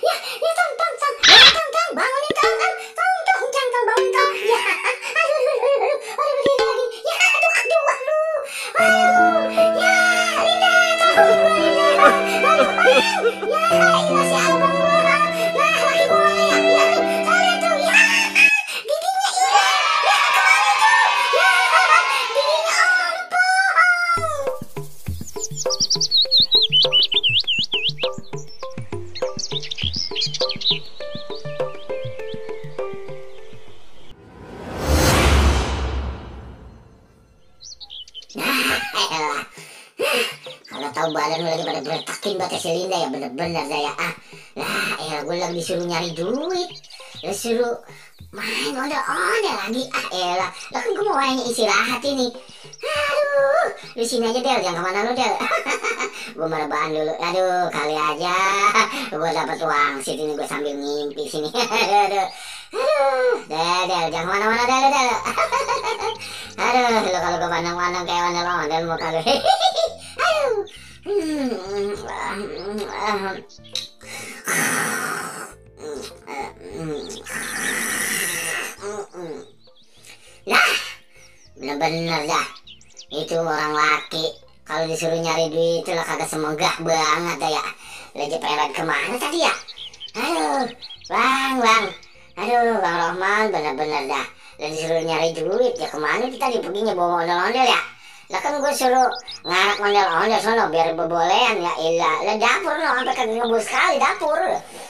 ya, ya, Tong, Tong, Tong, ya, Tong, Tong, bangunin Tong, Tong, Tong, Tong, Tong, Tong, bangun Tong, ya, aduh, berdiri lagi, ya, ya, Linda, tolong gue, Linda, aduh, Bang, ya, ini si abang gue, Bang, ya, laki gue, ya, kalian tuh, ya, giginya hilang, ya, kemana tuh, ya, giginya elah. Kalau tahu badan lu lagi pada bertakin batas si Linda ya bener-bener saya gue lagi disuruh nyari duit, disuruh main ondel-ondel lagi elah. Lah kan gue mau hanya istirahat ini. Aduh, di sini aja Del, jangan kemana lu Del. Gue merebahan dulu. Aduh, kali aja gue dapet wangsit ini gue sambil ngimpi sini. Aduh, Del, jangan kemana-mana Del. Aduh, lo kalau gue pandang-pandang kayak ondel-ondel muka lu. Aduh. Nah, bener-bener dah. Itu orang laki kalau disuruh nyari duit itu lah kagak semegah banget dah ya. Lagi peret kemana tadi ya? Aduh, Bang. Aduh, Bang Rohman bener-bener dah. Dan disuruh nyari duit ya kemana kita tadi perginya bawa ondel-ondel ya? Lah kan gue suruh ngarak ondel-ondel sono biar bebolehan ya ilah. Lah dapur no sampai kagak ngebul sekali dapur.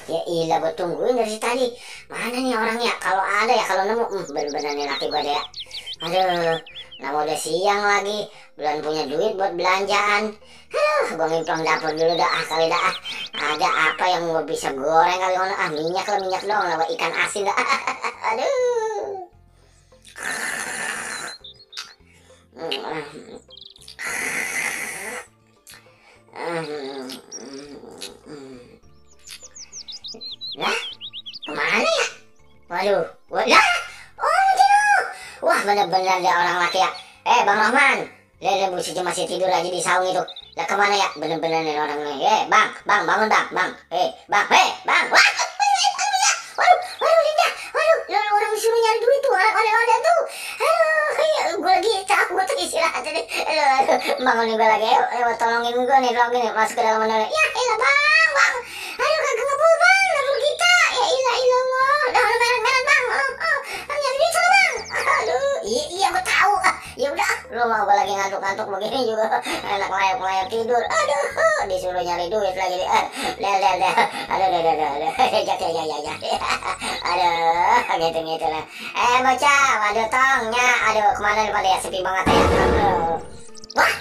Ya ilah gue tungguin dari tadi. Mana nih orangnya? Kalau ada ya kalau nemu bener-bener nih laki gue deh ya. Aduh, nama udah siang lagi, belum punya duit buat belanjaan. Aduh, gue ngimplang dapur dulu dah kali dah. Ada apa yang gue bisa goreng kali ono minyak doang lah ikan asin dah. Aduh. Lah, kemana ya? Waduh, lah, wah bener-bener ada orang laki ya. Bang Rahman, lihat busi cuma masih tidur aja di saung itu. Lah kemana ya? Bener-bener nih orang nih. Bang, bangun bang. Bang, wah, waduh, Linda, waduh, orang disuruh nyari duit tuh, ada tuh. Aduh, gue lagi capek, gue tuh istirahat tadi. Aduh, bangunin gue lagi, ayo tolongin gue nih, masuk ke dalam ondel. Ya, ilah bang, aduh kagak ngebul bang, dapur kita. Ya ilah bang, udah merah bang, nyari duit sana bang. Aduh, iya gue tahu. Ya udah, lu mau gue lagi ngantuk-ngantuk begini juga, enak layap tidur. Aduh, disuruh nyari duit lagi. Aduh, aduh, gitu lah. Bocah, waduh tongnya, aduh kemana nih pada ya, sepi banget ya. Aduh. Wah,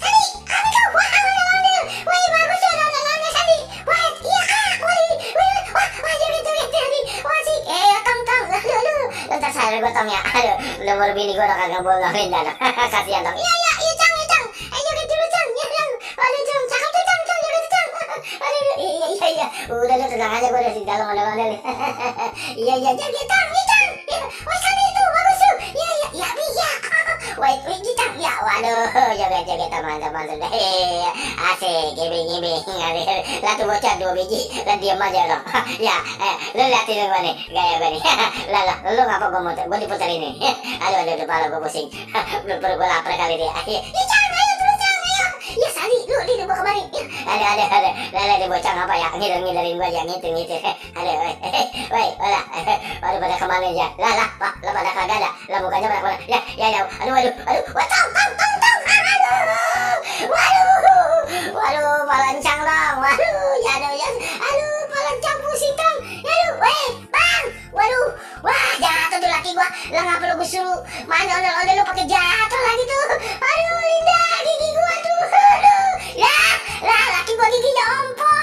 Sandi, apa tuh? Wah, ondel-ondel. Wah, bagus ya ondel-ondel Sandi. Wah, iya kak, wah, gitu. Wah sih, tong. Aduh, ntar saya gue tong ya. Aduh, nomor bini gue udah kagak bolongin dah. Kasihan tong. Iya, Cang. Joget dulu Cang. Ya, Cang. Waduh, Cang, cakep tuh Cang, joget Cang. Aduh, iya. Udah lu tenang aja, gue udah di dalam ondel-ondel. Iya, joget Cang. Wah, Sandi itu bagus tuh. Iya. Wah, Cang. Ya, waduh, joget teman-teman sudah. Asik, gibing. Lah tuh bocah 2 biji, lah diam aja dong. Ya, lu liatin gue nih, gaya gue nih. Lah, lu ngapa gue diputar ini? Aduh, kepala gue pusing. Perut gue lapar kali dia. Ya, Cang, ayo terus Cang, ayo. Ya, Sandi, lu dibawa kemari. Ada. Lah, dia bocah ngapa ya? Ngider-ngiderin gue aja, ngiter. Aduh, waduh, pada kemana aja? Lah, pada kagak ada. Lah, mukanya pada kemana? Ya, aduh, wah, tong. Waduh, palancang dong. Waduh, palancang pusing dong. Aduh, bang. Waduh, wah jatuh tuh laki gua. Lah ngapa lu suruh main ondel-ondel lu pakai jatuh lagi tuh. Aduh, Linda, gigi gua tuh. Aduh. Lah, laki gua giginya ompong.